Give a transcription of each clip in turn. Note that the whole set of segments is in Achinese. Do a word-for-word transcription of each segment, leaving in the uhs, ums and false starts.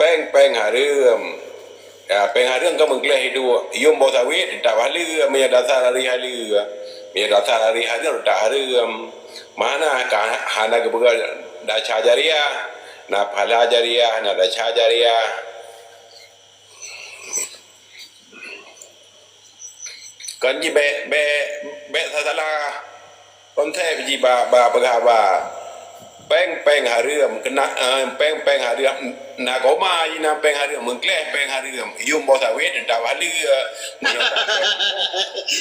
Péng-péng hareuem. Ya, péng hareuem ka meugleh iduek. Yum boh sawét teutap haleuem, meunyoe dasar ari haleuem. Meunyoe dasar ari haleuem teutap hareuem. Mana ka hana geupeugah dasar jariah, na pahala jariah, na dasar jariah. Kon jih bék, bék, bék salah konsep jih ba, ba peugah haba. Péng-péng hareuem, keunan, eh, péng-péng hareuem, na koma jih na péng hareuem, meugleh péng hareuem, yum boh sawét teutap haleuem.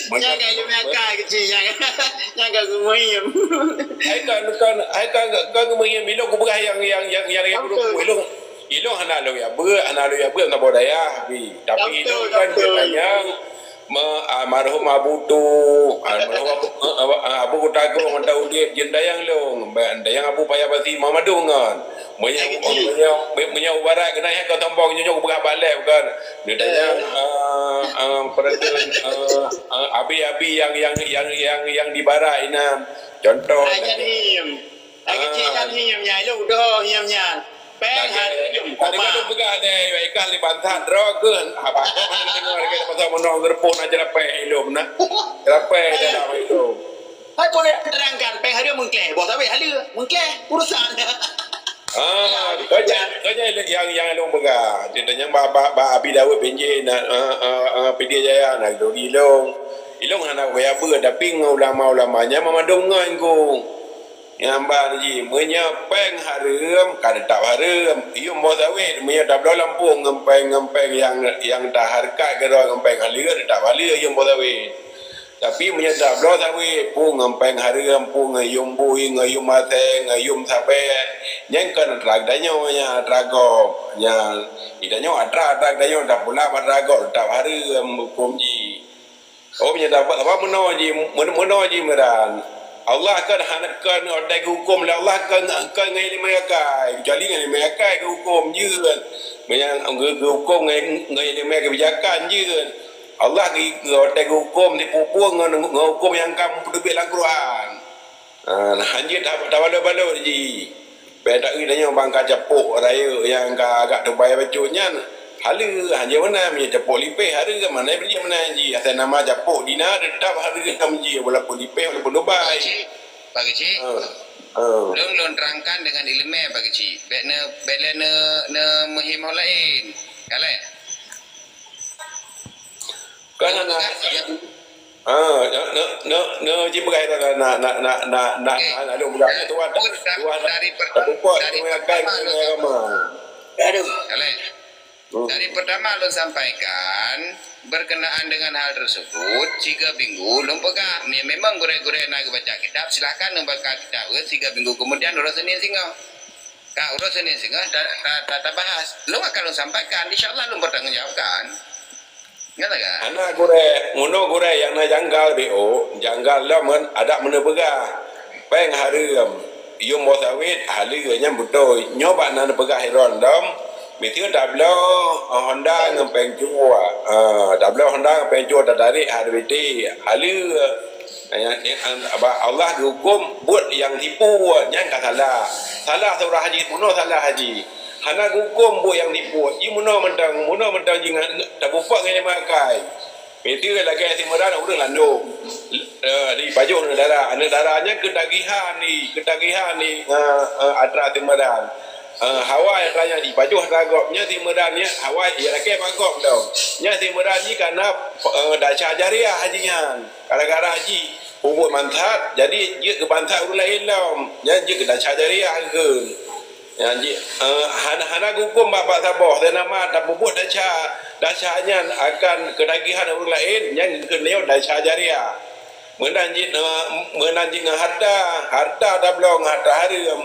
Meunyoe Nyang ka ileumèe akai keuchik nyan. Nyang ka geumuhiem. Hai kon, kon, hai kon, kon geumuhiem. Ilong kupeugah nyang, nyang, nyang, nyang, nyang Betul. Ilong, ilong hana lôn jak beuet, hana lôn jak beuet ngon saboh dayah, tapi, tapi Betul, ilong kan betul. Tanyong, me-, almarhum Abu Tu, almarhum Abu, Abu, Abu Kutagong, Abu Udép, jeuet tanyong lôn, tanyong Abu Paya Basi, Muhammad Dung ngon. Meunyoe, Lagi cik. Meunyoe, meunyoe barat keunan nyan ka sombong, nyoe, nyoe kupeugah balek bukan. Nyoe tanyong, eh, eh, peureuteun, eh, eh, abi-abi nyang, nyang, nyang, nyang, nyang di barat inan. Contoh, Raja Him. Lagi cik Ah. Jan Him nyan, ilong doh Him nyan. Péng Lagi, hareuem, tadi koma. Kan peugah lé, ikah li bansa droe keuh. Apa kau mana dengar ke pasal menong gerpon aja lapeh ilong nah. Lapeh dalam ilong. Hai boleh terangkan, péng hareuem meugleh, boh sawét haleuem, meugleh, urusan. Ah, kau jangan, kau jangan nyang, nyang ilong peugah. Contohnya ba, ba, ba Abi Dawud Benjin, na, ah, ah, ah, Pidie Jaya, na duri ilong. Ilong hana gaya beuet, tapi ngon ulama-ulama nyan memadum ngon ku. Nyang ban jih, meunyoe péng hareuem, ka teutap hareuem. Yum boh sawét, meunyoe tabloe lampôh ngon péng, ngon péng nyang, nyang tahareukat keudroe ngon péng haleuem, teutap haleuem yum boh sawét. Tapi meunyoe tabloe sawét, peue ngon péng hareuem, peue ngon yum bui, ngon yum asèe, ngon yum sabèe, nyan kon atra geutanyoe nyan, atra gob. Nyan, geutanyoe atra, atra geutanyoe, tapula atra gob, teutap hareuem hukôm jih. Oh, meunyoe tabloe, apa meunoe jih, meunoe jih meunan. Allah kon hana, kon watèe geuhukôm lé Allah kon, kon ngon ileumèe akai, keucuali ngon ileumèe akai geuhukôm jeuet. Meunyoe geu-, geuhukôm ngon, ngon ileumèe keubijakan jeuet. Allah geu-, geu-, watèe geuhukôm sipeue-peue ngon, ngon hukôm nyang ka meuteubiet lam Quran. Ah, nah, hanjeuet ta-, tabalot-balot jih. Bèk taeu tanyoe ban ka capôk rayeuk nyang ka agak tubai bacut nyan. Haleuem, hanjeuet meunan, meunyoe capôk lipéh, hareuem, mana boleh meunan jih. Asai nama capôk dina, teutap hareuem jih, walaupun lipéh, walaupun tubai. Pak Keuchik, Pak Keuchik, Ah, ah. Lôn, lôn terangkan dengan ileumèe, Pak Keuchik. Bèk ne, bèk lé ne, ne meuhim laén. Kaleh. Kan hana. Ah, na, na, na, na, ji peugah dah, na, na, na, na, na, Okey. Na, na, na, na, Dari, tuan, dari, tuan, dari tuan, pertama, tuan, dari tuan, pertama, tuan, tuan, agama. Aduh. Kaleh. Hmm. Dari pertama lôn sampaikan, berkenaan dengan hal tersebut, tiga minggu lôn peugah, me-, memang gurèe-gurèe na geubaca kitab, silakan lôn baca kitab, eh, tiga minggu kemudian, uroe Senin singoh. Ka uroe Senin singoh, ta, ta, ta, tabahas. Lôn akan lôn sampaikan, insya Allah lôn bertanggung jawabkan. Nyan lah kan? Hana gurèe, meunoe gurèe nyang na janggal B O, janggal lom ngon adak meuneuk peugah. Péng hareuem, yum boh sawét, haleuem nyan beutôi. Nyoe bak na neupeugah Iron lom, miseue tabloe, eh, Honda ngon péng cue. Ah, tabloe Honda ngon péng cue tatarek hareuem, haleuem. Nyang, nyang, ba Allah geuhukôm buet nyang tipu, nyan ka salah. Salah seurah haji, bunoe salah haji. Hana geuhukôm buet nyang tipu. Ji meunoe mantong, meunoe mantong ji ngan, tabupok ngon ileumèe akai. Miseue lagèe si Imran ureueng landôm. Eh, di pajoh aneuk dara. Aneuk dara nyan keutagihan di, keutagihan di, eh, eh, atra si Imran. Eh, hawa atra nyan di pajoh atra gob. Nyan si Imran nyan hawa, ya, lakèe bak gob dong. Nyan si Imran ji ka na, eh, dasar jariah haji nyan. Gara-gara ji peubuet mansat, jadi jeuet keu bansat ureueng laén lom. Nyan jeuet keu dasar jariah kheun. Nyan jeuet, eh, hana, hana geuhukôm bak, bak saboh, dan nama tapeubuet dasar, dasar nyan akan keutagihan ureueng laén, nyan kheun lé nyoe dasar jariah. Meunan jeuet, eh, meunan jeuet ngon hareuta, hareuta tabloe ngon hareuta hareuem.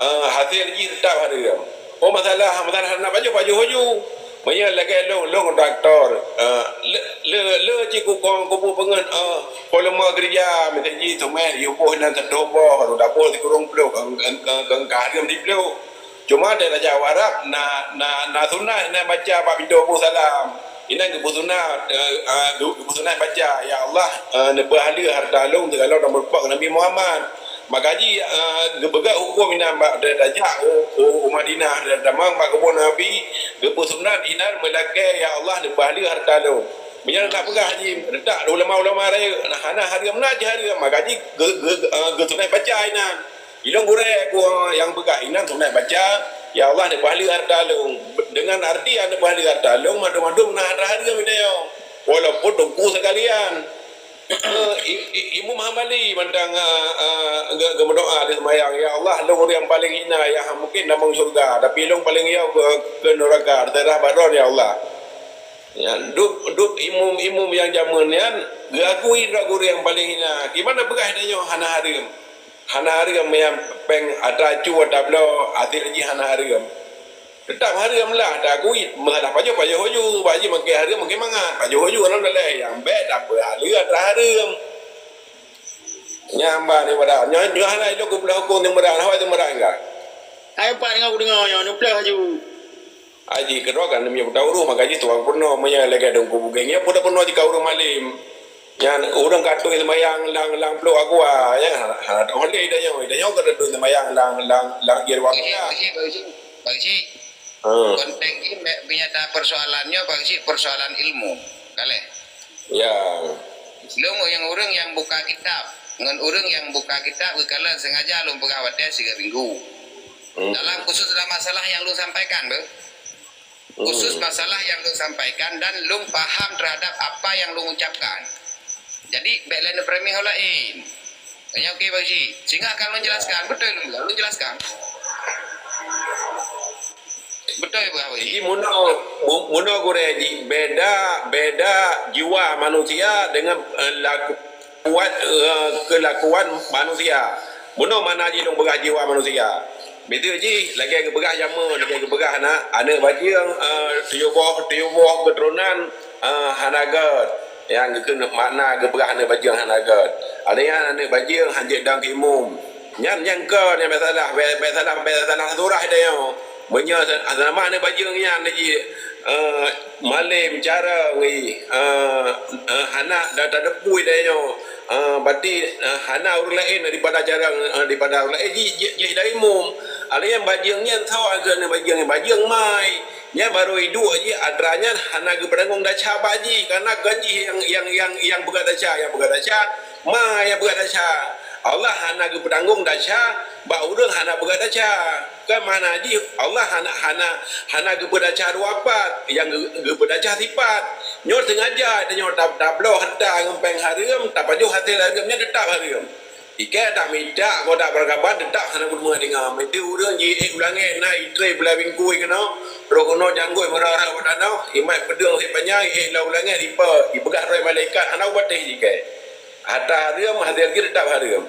Ah, hasé jih teutap hareuem. Oh, masalah, masalah hana pajoh-pajoh laju. Meunyoe lagèe lôn, lôn traktor. Ah, le, le, le cit kukong kubu peungeut, ah, volume geurija, miseue jih teumèt, yue boh nan satoe boh, roda boh sikureueng ploh, keu, keu, keu, keu hareuem siploh. Cuma di Raja Arab na, na, na sunat na baca bak pintoe boh salam. Inan geupeusunat, eh, ah, geu-, geupeusunat baca, "Ya Allah, eh, neupeuhaleueh hareuta lôn sigohlom lam meurumpok Nabi Muhammad." Maka jih, eh, geupeugah huköm inan bak tajak u, u, u Madinah, tamong bak keubon Nabi, geupeusunat inan meulakée, "Ya Allah, neupahala hareuta lôn." Meunyoe na peugah jih, retak ulama-ulama rayeuk, hana hareuem, na jih hareuem, maka jih geu-, geu-, eh, geusunat baca inan. Ilôn gurée ku nyang peugah inan sunat baca, "Ya Allah, neupahala hareuta lôn." Deungon arti neupahala hareuta lôn, mandum-mandum na hareuta hareuem inan nyoe. Walaupun teungku sekalian. Eh, i-, i-, Imum Hambali mantong, eh, eh, ge-, geumeudoá di seumayang, "Ya Allah, lôn ureuëng nyang paleng hina, nyang mungken tamong syeuruga, tapi lôn paleng yo ke, ke neuraka, teuseurah bak droe, ya Allah." Ya, dup, dup imum-imum nyang jameun nyan geuakui droe ureuëng nyang paleng hina. Kiban na peugah tanyoe hana hareuem? Hana hareuem nyang péng atra cu atra bloe, até jih hana hareuem. Teutap hareuem lah, takuit. Meusalah pajoh, pajoh uju. Bak jih makin hareuem, makin mangat. Pajoh uju, alhamdulillah. Nyang bék tapeuhaleue atra hareuem. Nyan bah daripada. Nyoe, nyoe hana ilok geupeugah huköm nyang meurat. Hana nyang meurat enggak? Hai pat nyoe kudeungoe nyoe, neupeugah laju. Aji keudroe kan, meunyoe buta ureuëng, maka jih tuan peurunoe, meunyoe lagée dong kubugeng. Ya, buta peurunoe jika ureuëng malem. Nyan, ureuëng ka tueng seumayang lam, lam plôk aqua, ya, hana, hana teuh lé tanyoe. Tanyoe ka tueng seumayang lam, lam, lam ie ruang. Bang Cik, Bang Cik, Bang Cik, Bang Cik. Hmm. Konteks jih me-, meunyo ta persoalan nyoe, Bang Cik, persoalan ilmu. Kaleh. Ya. Lôn nyang ureuëng nyang buka kitab, ngon ureuëng nyang buka kitab geukalon sengaja lôn peugah watée sigoe minggu. Hmm. Dalam khusus dalam masalah nyang lôn sampaikan, beuh. Khusus masalah nyang lôn sampaikan dan lôn paham terhadap apa nyang lôn ucapkan. Jadi, bék lé neupeuremeh ureuëng laén. Nyan oke, Bang Cik. Singoh ka lôn jelaskan, beutôi lôn, lôn jelaskan. Beutôi, Bang Cik. Jadi, munoe, mu-, munoe gurée jih beda, beda jiwa manusia dengan, eh, laku-, kuat, eh, kelakuan manusia. Bunoe makna jih lôn peugah jiwa manusia. Beutôi jih, lagée geupeugah jameun, lagée geupeugah na, aneuëk bajeueng, eh, tujoh boh, tujoh boh keuturonan, eh, hana gét. Nyang geukheun makna geupeugah aneuëk bajeueng hana gét. Ada nyan aneuëk bajeueng hanjeuet dong keu imum. Nyan, nyan kon nyang bék salah, bék, bék salah, bék salah surah tanyoe. Meunyoe sa-, sama aneuëk bajeueng nyan jih, eh, malem, carông, eh, eh, hana da-, tadeupui lé nyoe, eh, berarti, eh, hana ureuëng laén daripada carông, eh, daripada ureuëng laén, jih, jih, jih dari imum. Ada nyang bajeueng nyan tho, ada nyang bajeueng, bajeueng mai. Nyan barô iduek jih, atra nyan hana geupeutanggong desya bak jih, karena kon jih nyang, nyang, nyang, nyang peugah desya, nyang peugah desya, ma nyang peugah desya. Allah hana geupeutanggong desya bak ureuëng hana peugah desya. Kan makna jih Allah hana, hana, hana geupeudesya dua pat, nyang geu-, geupeudesya sipat. Nyoe sengaja tanyoe tab-, tabloe hareuta ngon péng hareuem, tapajoh hasé hareuem nyan teutap hareuem. Ikée tamita kodak beurakaban teutap hana geuteumé deungoe. Meuteu ureuëng jiék u langét na itré beulabingkui keunoe, roh keunoe janggôi meurah-rah bak tanoh, imat peudeueng sipanyang iék lam u langét ipe, ipeugah droe malaikat hana ubatéh jikée. Atra hareuem, hasé jih teutap hareuem.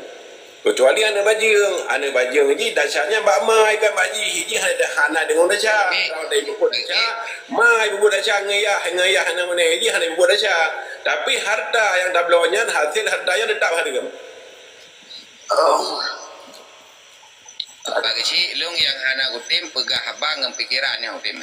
Keucuali aneuëk bajeueng. Aneuëk bajeueng jih desya nyan bak ma, kon bak jih. Jih hana, hana deungon desya. Kalau dah ibubuet desya, ma ibubuet desya ngon yah, ngon yah hana meuné. Jih hana ibubuet desya. Tapi hareuta nyang tabloe nyan, hasé hareuta nyan teutap hareuem. Oh. Bang Cik, lôn nyang hana kutem peugah haba ngon pikeran nyang kutem.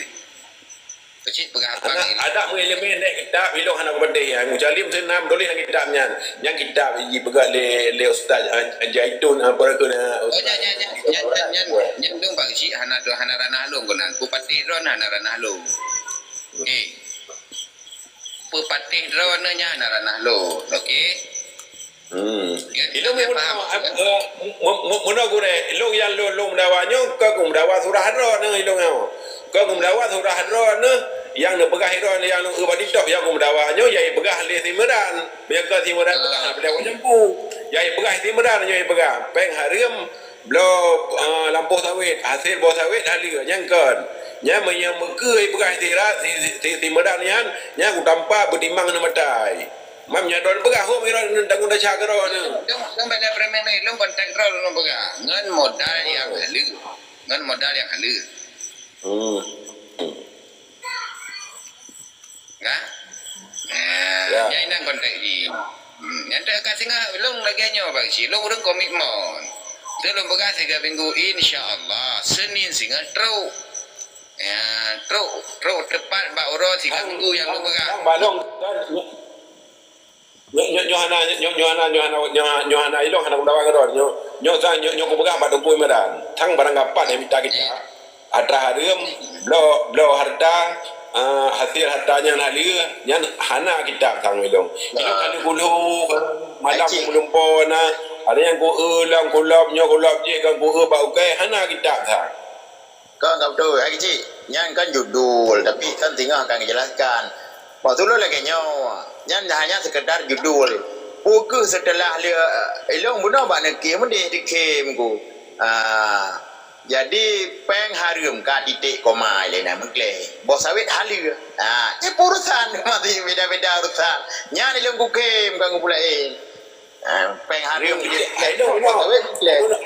Keuchik peugah apa adak, ni? Adak meuileumèe nèk kitab, ilôn hana kupatéh nyan. Mucalim seunam tuléh lam kitab nyan. Nyan kitab jipeugah lé, lé Ustaz, ah, Jaitun, ah, apa keu na, oh, Ustaz nyan, nyan, nyan, nyan, nyan, nyan, nyan dong bak keuchik hana, hana ranah lôn keunan. Peupatéh droeneuh hana ranah lôn. Okey. Peupatéh droeneuh nyan hana ranah lôn. Okey. Hmm. Ilôn pun paham, eh, mu-, mu-, meunoe gurèe, ilôn nyang lôn, lôn meudawa nyoe, kon keu meudawa surah droeneuh ilôn nyoe. Kon keu meudawa surah droeneuh, nyang neupeugah droeneuh nyang lôn eu bak TikTok, nyang keu meudawa nyoe, nyang ipeugah lé si Imran. Meunyoe kon si Imran peugah, ah, beuleue awak jampu. Nyang ipeugah si Imran, nyang ipeugah. Péng hareuem, bloe, eh, lampôh sawét, hasé boh sawét, haleue, nyan kon. Nyan meunyoe meukeue ipeugah si Ra-, si, si, si, si Imran nyan, nyan kutampa beutimang ngon matai. Mam nyan droeneuh peugah, hom droeneuh tanggong desya keu droeneuh. Lôn, lôn bèk lé preman lé, lôn kontrak droeneuh lôn peugah. Ngon modal nyang haleue. Ngon modal nyang haleue. Hmm. Kan? Nah, ya. Nyan inan kontrak jih. Hmm, nyan teuka singoh lôn lagèe nyoe bak si, lôn ureueng komitmen. Tu lôn peugah tiga minggu, insya Allah, Senin singoh trok. Ya, trok, trok tepat bak uroe tiga minggu nyang lôn peugah. Bang, bang, bang, bang, bang. Nyoe, nyoe, nyoe hana, nyoe, nyoe hana, nyoe hana, nyoe, nyoe hana ilôn hana pendapat keudroe nyoe. Nyoe sang, nyoe, nyoe kupeugah bak Teungku Imran. Sang barang kapat nyang mita kitab. Atra hareuem, bloe, bloe hareuta, ah, hasil hareuta nyan haleue, nyan hana kitab sang ilong. Ilong ka lheueh kulhô, malam kulumpo na, ada nyang ku-eu lam kulop, nyoe kulop jih kan ku-eu bak ukai, hana kitab sang. Kon ka beutôi, hai keuchik. Nyan kan judul, tapi kan singoh akan geujelaskan. Maksud lôn lagèe nyoe, nyan hanya sekedar judul. Peu kheueh seuteulah lé, eh, ilong bunoe bak neukhém, meudeh dikhém ku. Ah, jadi péng hareuem ka titik koma lé na meugleh. Boh sawét haleue. Ah, nyan urusan, masih beda-beda urusan. Nyan ilong kukhém, kon kupeulaén. Ah, péng hareuem. Hmm, jih. Ai, no, no.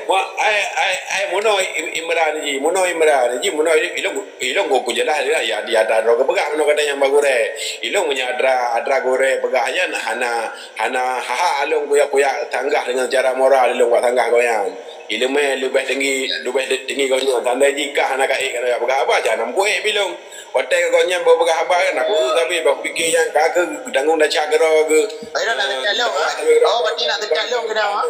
Wah, ai, ai, ai, munoe Im-, Imran jih, munoe Imran jih, munoe ilong, ilong ku, kujeulaih, ya, ya, di atra droe geupeugah, munoe kata nyang bak gurèe. Ilong meunyo atra, atra gurèe peugah nyan hana, hana hak-hak ilong kuyak-kuyak sanggah dengan secara moral ilong bak sanggah gobnyan. Ileumèe leubeh tinggi, leubeh tinggi gobnyan. Tandai jih kah hana ka ék, hana ka peugah haba, jangan meukuék bilong. Watèe gobnyan bak peugah haba kan, aku tu tapi bak pikir nyan ka keu tanggung dasar keudroe keu. Ayo, nak teucalon, ha? Oh, berarti nak teucalon keu dah, ha?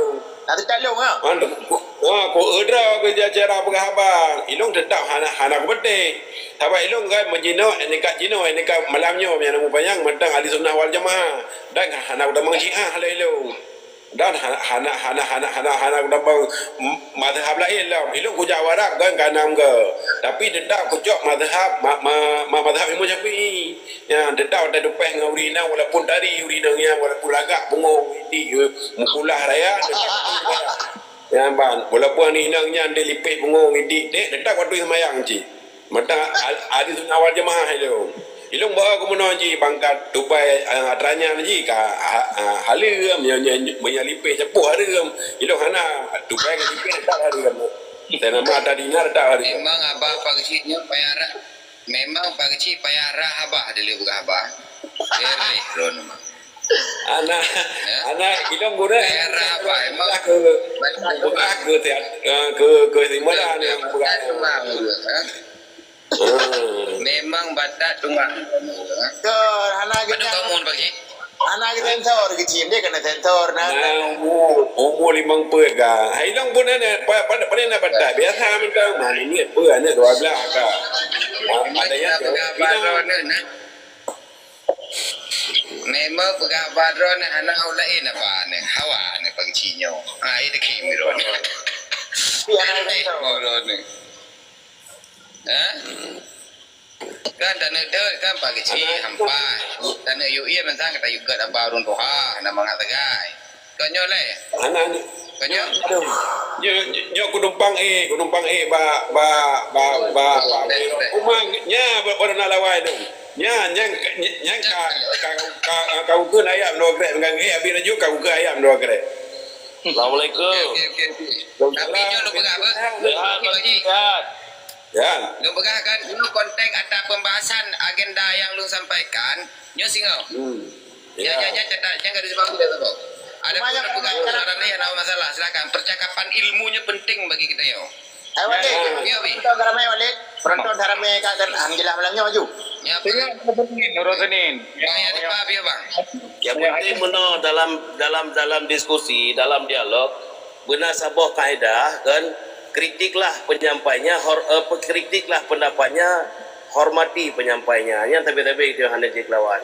Nak teucalon, ha? Ha, ku, ha, ku eu droe keu cara peugah haba. Ilong teutap hana, hana kupeuteh. Sabab ilong kan meujinoe, eh, nikah jinoe, eh, nikah malam nyoe, nyang na mupanyang mantong ahli sunnah wal jamaah. Dan hana kutamong Syiah lé ilong. Dan hana, hana, hana, hana, hana, hana kutamong m-, mazhab laén lom. Ilong kujak u Arab kan ka nam ke. Tapi teutap kucok mazhab, ma-, ma-, ma-, mazhab Imam Syafi'i. Nyan teutap watèe teupèh ngon ureueng inong walaupun tari ureueng inong nyan, walaupun lagak pungo idik, eh, meukulah raya, teutap. Nyan ban, walaupun ureueng inong nyan dilipéh pungo idik, dek, teutap watèe seumayang cit. Mantong al-, ahli sunnah wal jamaah ilong. Ilong bawa keu meunoe jih bangkat tubai, ah, atra nyan jih ka ha-, ah, haleue, meunyo, meunyo, meunyo lipéh sapeue hareuem. Ilong hana, tubai ngon lipéh tak hareuem. Teuh nama atra dinar tak hareuem. Memang abah Pak Keuchik nyoe payah rah. Memang Pak Keuchik payah rah abah dilèe peugah abah. Beureh droeneuh mah. Anak, ya? Anak ilong gurèe. Daerah apa? Emang bukan ke, bukan ke, eh, ke, ke Simora ni, bukan. Bukan rumah, ha? Hmm. Memang batat rumah. Ke, hana pada kita kamu, Pak Cik? Hana kita sensor, kecil. Dia kena sensor, nah. Nah, umur, umur limong puluh ka. Hai, ilong pun ada, pa-, pa-, paling nak batat. Biasa, mentang, mana ni, apa, anak dua belas ka. Ada yang pegang baru, nah. Memang peugah bak droeneuh hana ureueng laén apa nyoe, hawa nyoe Pak Keuchik nyoe. Ha, itu kim droeneuh. Pendek droeneuh. Ha? Kan taneuk deuek kan Pak Keuchik hampai. Taneuk yue mantong ka tayue gét aba ureueng tuha, hana mangat sagai. Kon nyoe lé? Aneuk, aneuk. Kon nyoe? Aduh. Nyoe, nyoe, nyoe kunumpang ék, kunumpang ék bak, bak, bak, bak, bak. Uma, nya, ba-, baru nak lawai tu. Nya, nyang, nyang ka, ka, ka, ka ukeuen ayam dua krek, dengan ék abi laju ka ukeuen ayam dua krek. Assalamualaikum. Okey, okey, okey, okey. Tapi nyoe lôn peugah apa? Sehat, Pak Haji. Sehat. Ya. Lôn peugah kan, dulu konteks atau pembahasan agenda yang lôn sampaikan, nyoe singoh. Hmm. Ya, ya, ya, catat. Jangan disebut aku dah tahu. Ada pun pegang suara ni, ada masalah. Silakan. Percakapan ilmunya penting bagi kita, yo. Eh, Walid. Ya, Bi. Penonton ramai, Walid. Penonton ramai kat, kan, alhamdulillah malam ni maju. Ya, Pak. Senin, Nurul Senin. Ya, ya, ya. Apa, Bi, Bang? Yang penting meunoe dalam, dalam, dalam diskusi, dalam dialog, beuna saboh kaedah, kan, kritiklah penyampainya, hor-, eh, pe-, kritiklah pendapatnya, hormati penyampainya. Nyan tabe-tabe itu yang hana jikelawan.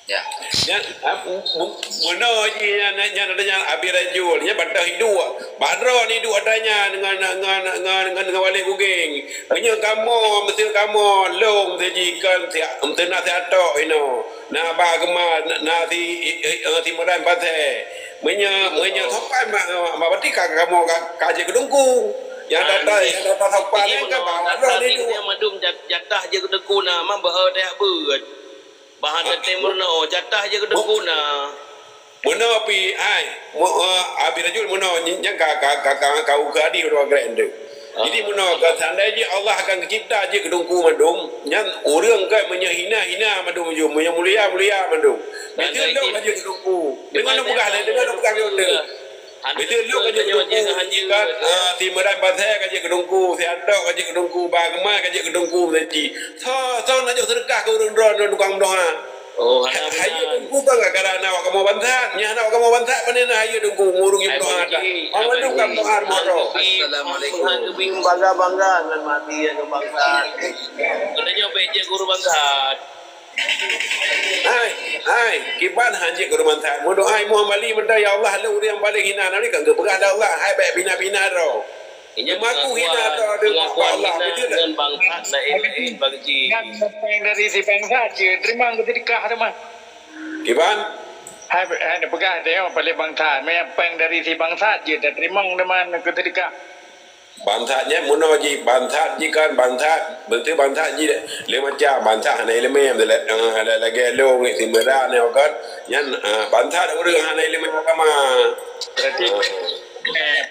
Ya. Nyan, ah, bu-, bu-, bunoe jih nyan, nyan, nyan, nyan Abi Rajul. Nyan bak droe iduek. Bak droe iduek atra nyan ngon, ngon, ngon, ngon, ngon Walid Bugeng. Meunyoe kamoe, meusti kamoe, lôn meusti jih kon si, meusti na si Atok inoe. Na Aba Gema, na, na si, i, i, eh, si Imran Pasè. Meunyoe, meunyoe sopan mak, mak, mak, berarti ka, kamoe ka, ka jeuet keu Teungku. Nyang data, nyang data sopan ni kan bak droe iduek. Mandum jat-, jatah jeuet keu Teungku na, mam beu teuh beuet. Bahan teuntèe meurunoe, jatah jeuet keu Teungku na. Meunoe pi ai, mu-, eh, Abi Rajul meunoe, nyan ka, ka, ka, ka, ka ukeue adé dua krek tu. Ah. Jadi meunoe, ka seandai jih Allah akan geucipta jeuet keu Teungku mandum, nyan ureueng kan meunyoe hina, hina mandum ujong, meunyoe mulia, mulia mandum. Beutôi lôn ka jeuet keu Teungku. Deungon lôn peugah lé, deungon lôn peugah lé. Beutôi lôn ka jeuet keu Teungku. Kan, ah, si Imran Pasè ka jeuet keu Teungku, si Atok ka jeuet keu Teungku, Ba Gema ka jeuet keu Teungku, meunan cit. Soe, soe nak jok seudeukah keu ureueng droe, droe tukang meudoa. Oh, hana beuna. Hayeue teungku kan gara-gara na awak kamoe bangsat. Nyan na awak kamoe bangsat pane na hayeue teungku ngurung nyang doa dah. Awak tu kan doa moto. Assalamualaikum. Bangga-bangga ngon mati ya ngon bangsat. Katanya baik je guru bangsat. Hai, hai, kiban hanjeuet guru bangsat. Meudoa imu hambali benda ya Allah lôn ureueng paling hina nari kan geupeugah dah Allah. Hai baik bina-bina ro. Ingat mengaku hina atau ada pengakuan Allah, hina betul tak? Dengan bangsat lain-lain bagi. Nyan péng dari si bangsat je, terima keuseudekah teuma. Kiban? Hai, hai, peugah deh, paling bangsat. Mé péng dari si bangsat je, dah terima teuma keuseudekah. Bangsat nyan meunoe ji, bangsat ji kan, bangsat, beutôi bangsat ji lé macam, bangsat hana ileumé, lagée lôn, si Meuran nyoe kan. Nyan, ah, bangsat ureueng hana ileumé agama. Berarti, eh,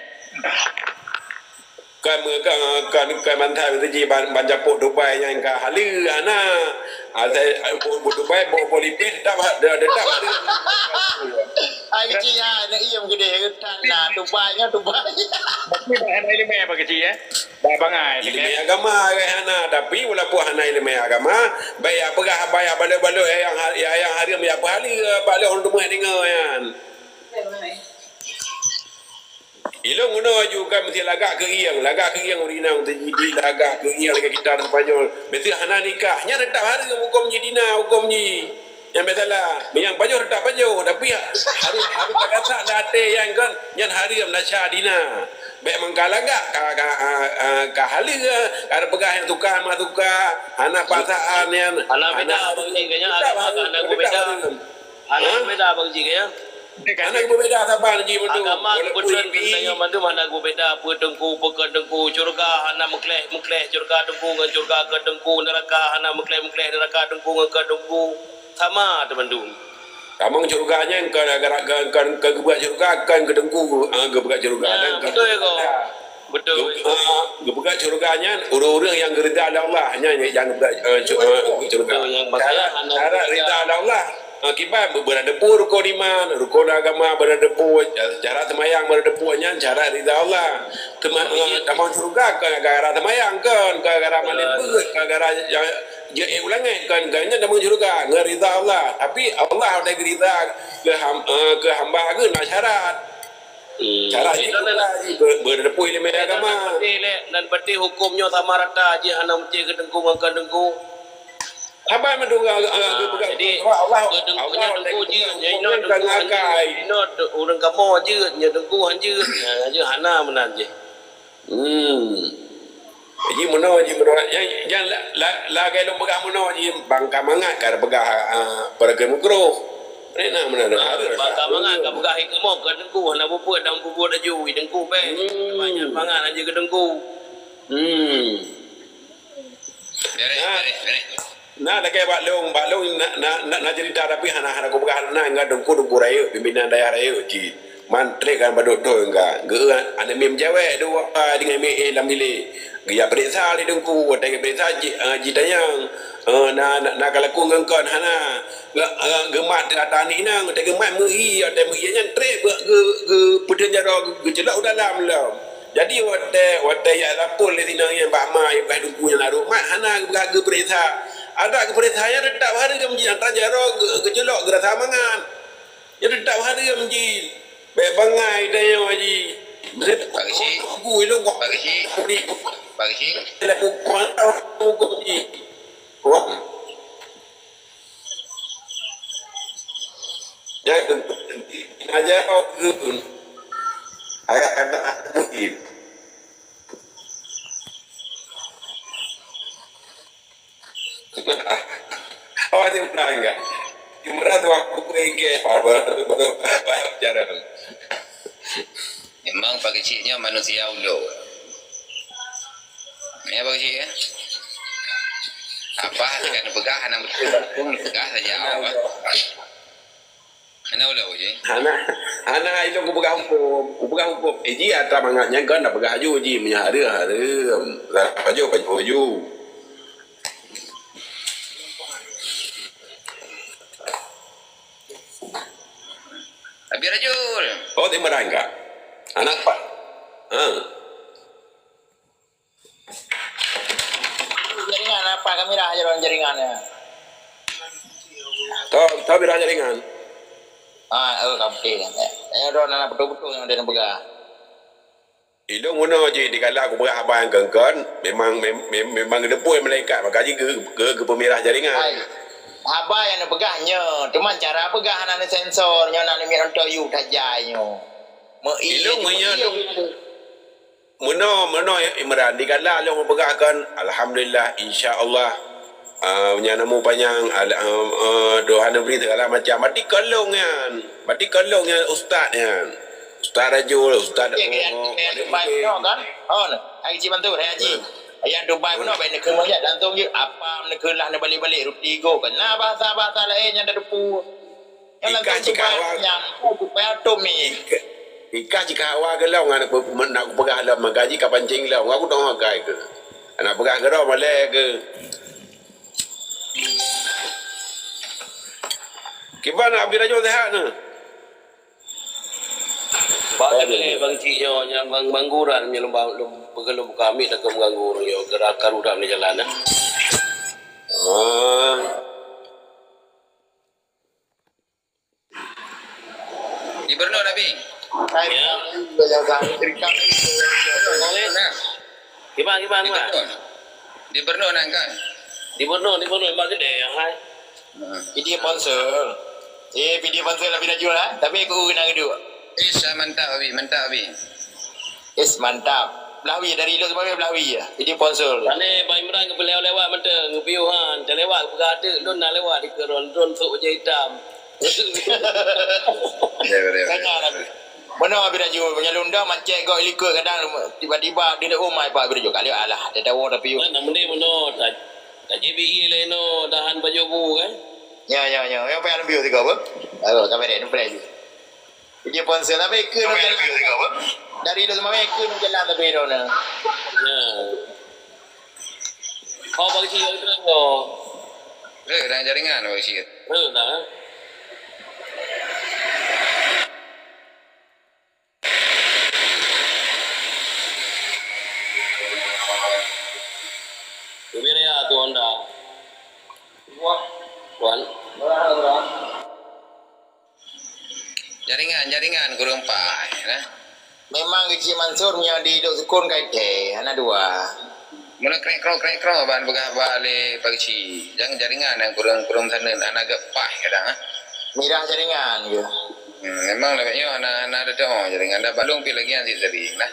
Kan, kan, kan, kan bantai beutôi jih ban, ban japôk Dubai nyan ka haleue hana. Asai, bu, bu Dubai, bu, bu lipéh, tetap ha, tetap haleue. Ai keuci ha, na iem keudeh, tan na Dubai nyan Dubai. Berarti dah hana ileumé apa keuci, eh? Dah bangai. Ileumé agama, agak hana. Tapi walaupun hana ileumé agama, baik ya peugah, baik ya balot-balot, ya yang, ya yang hareuem, ya peuhaleue, bak lôn teuma deungoe nyan. Ilôn guna aju kan meusti lagak keu ieng, lagak keu ieng ureueng inong teujidi lagak keu ieng lagée kita ureueng Panyol. Meusti hana nikah, nyan teutap hareuem huköm jih dina, huköm jih. Nyan biasalah, meunyan pajoh teutap pajoh, tapi hareuem, hareuem tagasak lam até nyan kan, nyan hareuem na sya dina. Bék mangka lagak ka, ka, a, a, ka haleue, ka peugah nyang suka ma suka, hana paksaan nyan. Hana beda bagi nyan, teutap hareuem, hana teutap beda. Hareuem. Hana beda bagi nyan. Hana geubeda saban jih mandum. Agama keubeuteun geutanyoe mandum hana geubeda, peue teungku, peue keu teungku. Syeuruga hana meukleh-meukleh syeuruga teungku ngon syeuruga keu teungku, neuraka hana meukleh-meukleh neuraka teungku ngon keu teungku. Sama teumandum. Tamong syeuruga nyan kon gara-gara kon, kon, kon geubuet syeuruga, kon keu teungku, ah, geubuet syeuruga. Nah, beutôi ko. Beutôi. Geu-, ah, geupeugah syeuruga nyan ureueng-ureueng nyang geurida lé Allah, nyan nyang geupeugah, eh, syeu-, eh, syeuruga. Beutôi, nyang syarat, syarat rida lé Allah, eh, kiban be-, beureudepu rukon iman, rukon agama beureudepu, syarat seumayang beureudepu, nyan syarat rida Allah. Teuma-, eh, tamong syeuruga kon gara-gara seumayang kon, kon gara-gara malém beuet, kon gara-gara jeuet u langét kon, kon nyan tamong syeuruga ngon rida Allah. Tapi Allah watée geurida keu ham-, eh, keu hamba geuh na syarat. Hmm. Cara jih bukan jih ber-, bertepui lé agama. Nan patéh lé, nan patéh huköm nyoe sama rata jih hana meucé keu teungku ngon kon teungku. Saban mandum, ah, ah, ah, jadi, Allah, keu teungku nyan teungku jeuet, nyan inoe teungku nyan jeuet, inoe ureueng kamoe jeuet, nyan teungku han jeuet. Nah, jeuet hana meunan jih. Hmm. Ji meunoe, ji meunoe. Nyang, nyang la-, la-, lagée lôn peugah meunoe ji bangka mangat ka peugah, ah, peureugen mukroh. Ni na meunan. Ah, bangka mangat ka peugah hikmah ka teungku, hana bubut dan bubut laju, teungku beh. Hmm. Banyak mangat aja ke teungku. Hmm. Beres, nah, beres, beres. Na lagée bak lôn, bak lôn na, na, na, na cerita tapi hana, hana kupeugah na ngon teungku, teungku rayeuk, pimpinan dayah rayeuk cit. Man trek kan badok doi ka. Geu aneuk miet meucewek dua deungon miet lam bilék. Geujak peuriksa lé teungku, watée geupeuriksa ji, eh, jitanyong, eh, na, na, na kalaku ngon kon hana. Geu, eh, geumat teuh ata aneuk inong, watée geumat meuhi, watée meuhi nyan trek geu, geu, geupeuteun jaroe geu, geuceulok u dalam lom. Jadi watée, watée jak lapor lé sinong nyan bak ma, ya peugah teungku nyan arôh mat hana geupeugah geupeuriksa. Adak geupeuriksa nyan teutap hareuem jih, atra jaroe geu-, geuceulok geurasa mangat. Nyan teutap hareuem jih. Bék bangai tanyoe jih. Pak Geuchik. Teungku ilong kok. Pak Geuchik. Pak Geuchik. Laku kuat tahu hukum jih. Wah. Nyan aja kau geun. Agak kata aku mungkin. Awak ni pernah enggak? Di mana tu aku pergi ke apa? Cara. Memang Pak Geuchik nyoe manusia ulok. Ya, Pak Geuchik, ya? Apa, kan peugah, hana beutôi, peugah saja, apa? Hana ulok, Pak Geuchik? Hana, hana ilong kupeugah hukum, kupeugah hukum. Eh, ji atra mangat nyan kan dak peugah aju ji, meunyo hareuem, hareuem. Lah, pajoh, pajoh aju. Abi Rajul. Oh, terima kasih. Anak Pak. Ha. Jaringan apa kamera aja orang jaringannya. Tho, tho mirah jaringan. Ah, oh, kampung. Eh, dah nak betul-betul yang dia pegang. Ilong meunoe jih dikala kupeugah haba nyang kon-kon, memang mem-, mem-, memang geuteupeue malaikat, maka jih geu-, geu-, geupeumirah jaringan. Hai, haba nyang neupeugah nyoe, teuma cara peugah hana neusensor, nyoe na neumit nonton yub that jai nyoe. Ilong meunyoe meunoe, meunoe Imran dikala lôn peugah kon, alhamdulillah, insya Allah. Ah, nyang namo panyang, al-, eh, eh, doa neubri segala macam. Berarti kon lôn nyan. Berarti kon lôn nyan ustaz nyan. Ustaz Rajul, ustaz, eh, eh, oh, eh, Dubai nyoe kan? Oh, nah. Hai Cik Mansur, hai Haji. Ayah Dubai meunoe, baik neukheun meulihat langsung je. Apa neukheun lah neubalik-balik ruti go kan. Nah, bahasa-bahasa lain nyang teudepu. Ikah cikawa, nyang, oh, supaya tuh mi. Ikah cikawa ke lom, nak kupeugah lom, maka jih ka pancing lom. Aku tengok kai ke. Nak peugah ke lom, malai ke. Kiban nak pergi raja sehat ni? Bak teuka bang cik nyoe nyang bang, bang guran nyoe lom, lom, lom buka mic takut mengganggu orang nyoe, gerak karu dah di jalan, eh. Ah. Gubernur Nabi. Ya. Nah. Gimana, gimana, gimana? Gubernur. Gubernur nang kan? Gubernur, gubernur, mak gede yang hai. Video sponsor. Eh, video sponsor lebih laju lah. Tapi aku kena geduk. Is, mantap, Abi. Mantap, Abi. Is, mantap. Blah wie dari Lhokseumawe, blah wie ya. Jadi sponsor. Pane Bang Imran geupeulewa-lewa mantong, geupiôh han, talewat geupeugah teuk, lôn na lewat di keuron, lôn sôk bajèe itam. Ya, ya, ya. Tanya lagi. Mana Abi Raju, meunyo lôn dah mancet gok ilikot kadang tiba-tiba di rumah Pak Abi Raju. Kali alah, ada dawa tapi. Kan, nak mending mana, tak, tak J B E lain no, dahan baju bu kan? Ya, ya, ya. Yang payah lebih tiga apa? Ayo, kamera ni pernah juga. Dia sponsor tapi ke nu jalan. Dari Lhokseumawe ke nu jalan tapi droeneuh. Ya. Oh, bagi cik yang terang kau. Eh, dah jaringan bagi cik. Eh, dah. Ubin ya tu Honda. Wan. Jaringan, jaringan kureueng paih, nah. Memang Cik Mansur meunyoe di Lhoksukon ka itée, hana dua. Meunan krek-krok, krek-krok ban peugah ba lé Pak Geuchik. Nyang jaringan nyang kureueng, kureueng saneut, hana geupaih kadang, ah. Mirah jaringan, ya. Hmm, memang lagée nyoe hana, hana ada jaringan, dah balong pi lagi hansit sering, nah.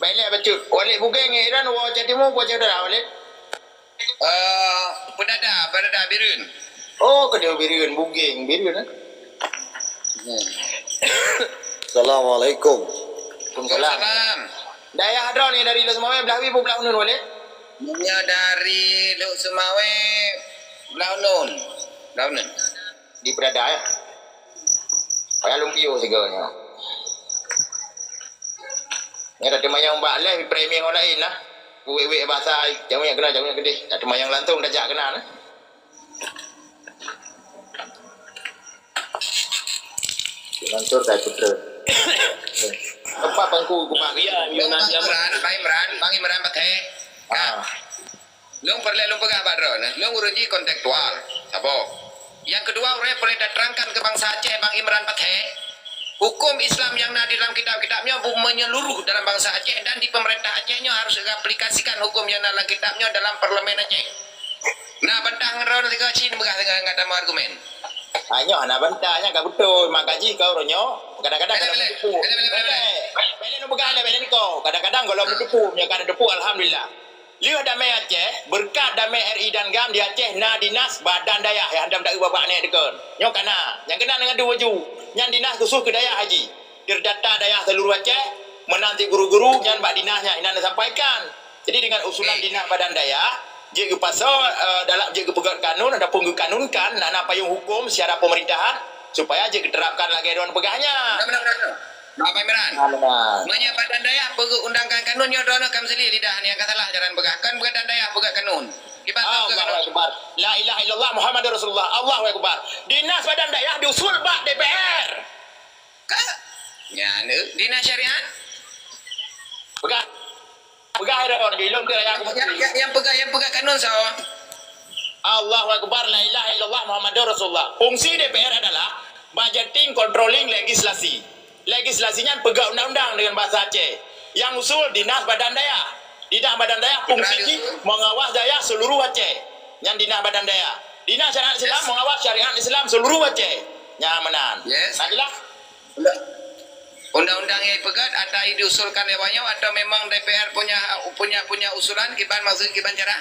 Baik lé bacut. Walid Bugeng, Iran, wa cak timu, wa cak utara, Walid. Eh, Peudada, Peudada Bireuen. Oh, keudeh Bireuen, Bugeng, Bireuen, eh? Hmm. Assalamualaikum. Waalaikumsalam. Dayah droeneuh dari Lhokseumawe, blah wie, blah uneuen, Walid? Nyoe dari Lhokseumawe, blah uneuen. Blah uneuen. Di Peudada, ya. Payah lôn piôh sigoe nyoe. Nyan tateumanyong bak leh, premie ngon laén lah. Wék-wék basa, jangan keuna, jangan keudeh. Tateumanyong langsung, tajak keuna lah. Mansur Saiful Putra. Tempat pangku kubah. Ya, Bang Imran, Bang Imran, Bang Imran pakai. Ah. Lôn peureulée lôn peugah bak droeneuh, lôn ureuëng jih kontekstual. Saboh. Nyang keudua, ureuëng peureulée taterangkan keu bansa Aceh Bang Imran Pathé, huköm Islam nyang na di dalam kitab-kitab nyoe bu-, menyeluruh dalam bansa Aceh dan di pemerintah Aceh nyoe harus diaplikasikan huköm nyang na dalam kitab nyoe dalam parlemen Aceh. Na bantah ngon droeneuh sigoe cit peugah deungon gata argumen. Ah, nyoe hana bantah, nyan ka beutôi. Maka jih kau uroe nyoe, kadang-kadang kalau meuteupeu. Bele, bele, bele, bele. Bele nu peugah lé, bele nu kau. Kadang-kadang kalau meuteupeu, nyoe ka na teupeu, alhamdulillah. Lheueh damé Aceh, beureukat damé R I dan GAM di Aceh na dinas badan dayah nyang hantom taeu babah nyan dikeue. Nyoe ka na, nyang keunan deungon dua baju. Nyan dinas khusus keu dayah haji. Terdata dayah seluruh Aceh, meunan cit guru-guru nyan bak dinas nyan inan sampaikan. Jadi dengan usulan dinas badan dayah, jeuet geupasoe, eh, dalam jeuet geupeugét kanun ataupun geukanunkan na, na payong hukum secara pemerintahan supaya jeuet geuterapkan lagée droen peugah nyan. Benar, benar, benar. Bapak Imran. Aman. Meunyoe badan dayah peugét undangkan kanun nyoe droeneuh kam silih lidah nyang ka salah jalan peugah. Kan badan dayah peugét kanun. Kiban Allahu Akbar. La ilaha illallah Muhammadur Rasulullah. Allahu Akbar. Dinas badan dayah diusul bak D P R. Ka. Nyan, eh, dinas syariat. Peugah. Peugah dah kawan, ilong dia yang aku yang, yang, yang peugah, yang peugah kanun soe? Allahu Akbar, la ilaha illallah Muhammadur Rasulullah. Fungsi D P R adalah budgeting, controlling, legislasi. Legislasi nyan peugah undang-undang dengan bahasa Aceh. Yang usul dinas badan dayah. Dinas badan dayah fungsi jih mengawas dayah seluruh Aceh. Nyan dinas badan dayah. Dinas syariat Islam mengawas syariat Islam seluruh Aceh. Nyan meunan. Yes. Nah, jelas? Undang-undang nyang ipeugét ata diusulkan lé awaknyoe atau memang D P R punya punya punya usulan kiban maksud kiban cara?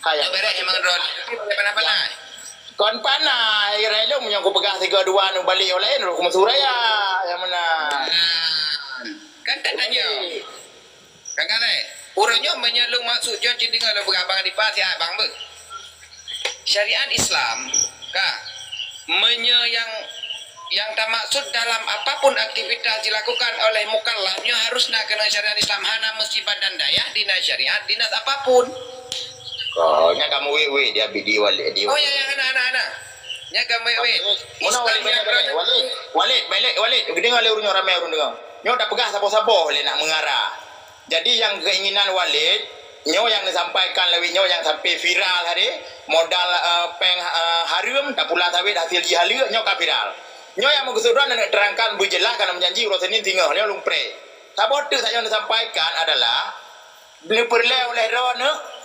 Hai. Nyoe bereh memang droe. Tapi boleh panas-panas. Kon panas, ai rai lôn meunyoe kupeugah sigoe dua nu balik nyang laén roh kumeusura ya. Nyang meunan. Kan tak tanya. Kan kan eh? Ureueng nyoe meunyoe lôn maksud jeuet cit deungoe lôn peugah bang dipa siat bang beuh. Syariat Islam ka meunyoe yang yang tamaksud dalam apapun aktivitas dilakukan oleh mukallaf nyoe harus na keuneuk syariat Islam, hana meusti badan dayah, dinas syariat, dinas apapun. Oh, nya kamu weh-weh dia bidi walik dia. Oh ya ya hana hana hana. Nya kamu weh-weh. Muna walik balik balik. Walik, walik, balik, walik. Deungoe lé ureueng nyoe ramé ureueng deungoe. Nyoe dah peugah saboh-saboh lé nak meungara. Jadi nyang keinginan Walid nyoe nyang disampaikan lawét nyoe nyang sampai viral tadi, modal uh, péng uh, hareuem tapulang sawét hasil jih haleuk nyoe ka viral. Nyoe nyang meukeusud droe neuterangkan beujeulaih kana meujanji uroe Senin singoh nyoe lumpreh. Saboh teuk sayoe disampaikan adalah neupeureulee oleh droe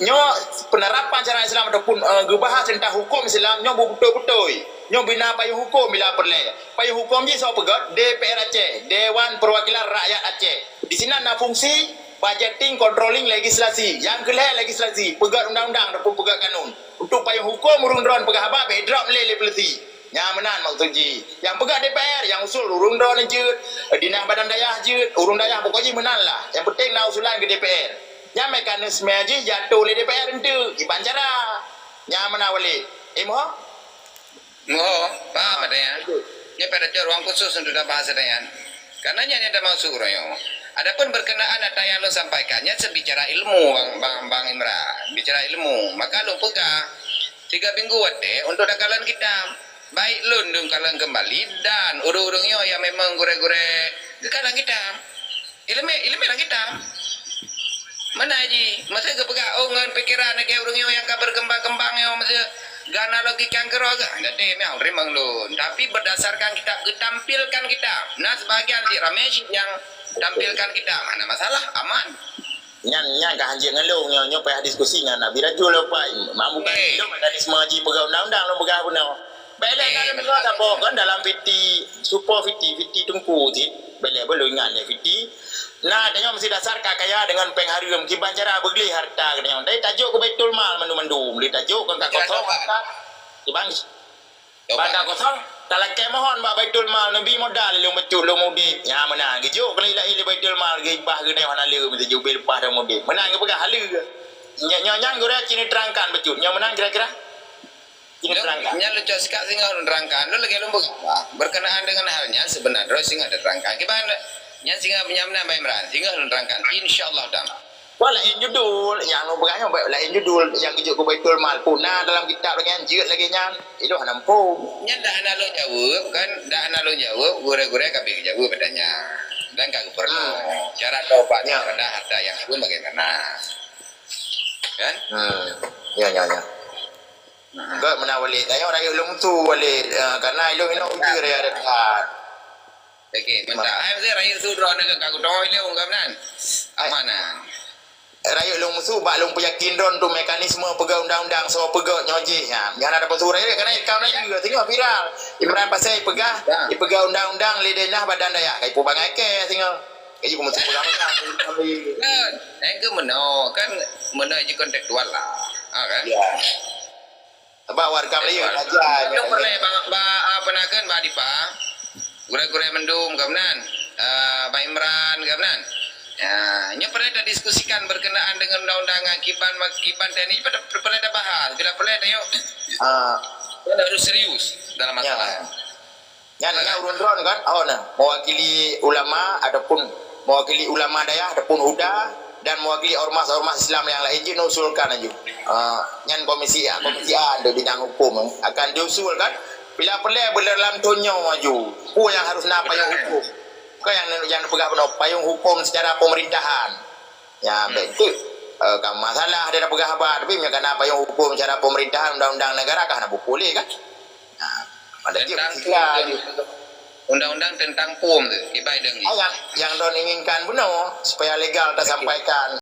nyoe penerapan syariat Islam ataupun uh, geubahas tentang hukum Islam nyoe beutôi-beutôi. Nyoe bina payong hukum bila peureulée. Payong hukum jih soe peugét? D P R Aceh, Dewan Perwakilan Rakyat Aceh. Di sinan na fungsi budgeting, controlling, legislasi. Nyang keu lhée legislasi, peugét undang-undang ataupun peugét kanun. Untuk payong hukum ureuëng droen peugah haba bék drop lé lé polisi. Nyan meunan maksud jih. Nyang peugét D P R, nyang usul ureuëng droen jeuet, dinas badan dayah jeuet, ureuëng dayah pokok jih meunan lah. Nyang penting na usulan keu D P R. Nyan mekanisme jih jatuh lé D P R enteuk, kiban cara. Nyan meunan Walid. Eh, moh? Moh, paham ada ya? Ini pada ruang khusus untuk dah bahasa Dayan. Karena nyan nyang tamaksud uroe nyoe. Adapun berkenaan ata nyang lôn sampaikan, nyan sebicara ilmu bang bang bang Imran, bicara ilmu. Maka lôn peugah tiga minggu watée untuk dakalon kitab. Baik lôn deukalon kembali dan ureuëng-ureuëng nyoe yang memang gurée-gurée geukalon kitab. Ileumé, ileumé lam kitab. Meunan jih, masa geupeugah oh ngon pikeran lagée ureuëng nyoe nyang ka berkembang-kembang nyoe masa gana logika nyang keurok geuh. Jadi meuh rimong lôn. Tapi berdasarkan kitab, geutampilkan kitab. Nah sebahagian si ramé cit nyang tampilkan kitab. Hana masalah, aman. Nyan nyan ka hanjeuet ngon lôn nyoe nyoe payah diskusi ngon Abi Rajul lôn pai. Mak bukan lôn mekanisme jih peugah undang-undang lôn peugah bunoe. Bèk lé ka lôn peugah saboh kan dalam fiti supo fiti fiti teungku cit. Bèk lé lôn ingat lé fiti. Nah, tanyoe meusti dasar ka kaya deungon péng hareuem kiban cara beugleh harta geutanyoe. Dari tajok keu Baitul Mal mandum-mandum. Lé tajok kan ka kosong harta. Kiban Banda kosong, talakée mohon bak Baitul Mal neubi modal lôn bacut lôn mudik. Nya meunan geujok keu laén-laén lé Baitul Mal geubah geuneuk hana le meutuju ubé leupah dan mudik. Meunan geupeugah haleue. Nyoe nyoe nyan gurée cit neuterangkan bacut. Nyoe meunan kira-kira? Cit neuterangkan. Nyan leucok sikak singoh neuterangkan. Lôn lagée lôn peugah. Berkenaan dengan hal nyan sebenarnya singoh neuterangkan. Kiban nyan singoh nyan meunan Bang Imran. Singoh neuterangkan. Insya Allah taala. Wah laén judul, nyang lôn peugah nyoe laén judul nyang geujok keu Baitul Mal pun na dalam kitab lagée nyan jeuet lagée nyan. Ilôn hana muphom. Nyan dah hana lôn jaweueb kan, dah hana lôn jaweueb, gurée-gurée ka bri jaweueb pada nyan. Dan ka geupeureunoe. Cara taubat daripada harta nyang pun bagaimana? Kan? Hmm. Ya ya ya. Gét meunan Walid. Tanyoe rayeuk lôn musu Walid. Uh, karena ilôn inong uji raya dekat. Okey, mantap. Hai mesti rayeuk su droe nyoe ka geutanyoe ilée ungkap nan. Aman nan. Rayeuk lôn musu bak lôn peuyakin droe tu mekanisme peugah undang-undang soe peugah nyoe jih. Ha, nyang ada pesu rayeuk kena ikam laju singoh viral. Imran Pasai peugah, ya. Ipeugah undang-undang lé denah badan dayah. Kai pu bangai ke singoh. Kai pu musu peugah. Kan, eh ke meno kan meno je kontekstual lah. Ha kan? Ya. Sebab warga Melayu raja. Itu pernah bang ba apa nak kan ba dipa. Gurée-gurée mendum ka meunan. Uh, Bang Imran ka meunan. Ya, nyoe pernah kita diskusikan berkenaan dengan undang-undang kiban kiban teknik pernah kita bahas. Bila pernah tengok. Ah. Harus serius dalam masalah. Ya. Nyan na ureuëng droen kan, oh na, mewakili ulama ataupun mewakili ulama dayah ataupun huda dan mewakili ormas-ormas Islam yang lain jih neusulkan laju. Uh, nyan komisi A, komisi A untuk bidang hukum akan diusulkan bila perlu dalam thon nyoe laju. Peue yang harus na payung hukum. Bukan yang yang peugah bunoe payung hukum secara pemerintahan. Ya, betul. Eh, kan masalah dia nak peugah haba, tapi meunyoe kana payong hukum secara pemerintahan, undang-undang negara kan hana buku lé kan. Nah, ada tentang PUM tu. Undang-undang tentang PUM tu, kibai deungi. Ah, yang yang don inginkan bunoe supaya legal tasampaikan.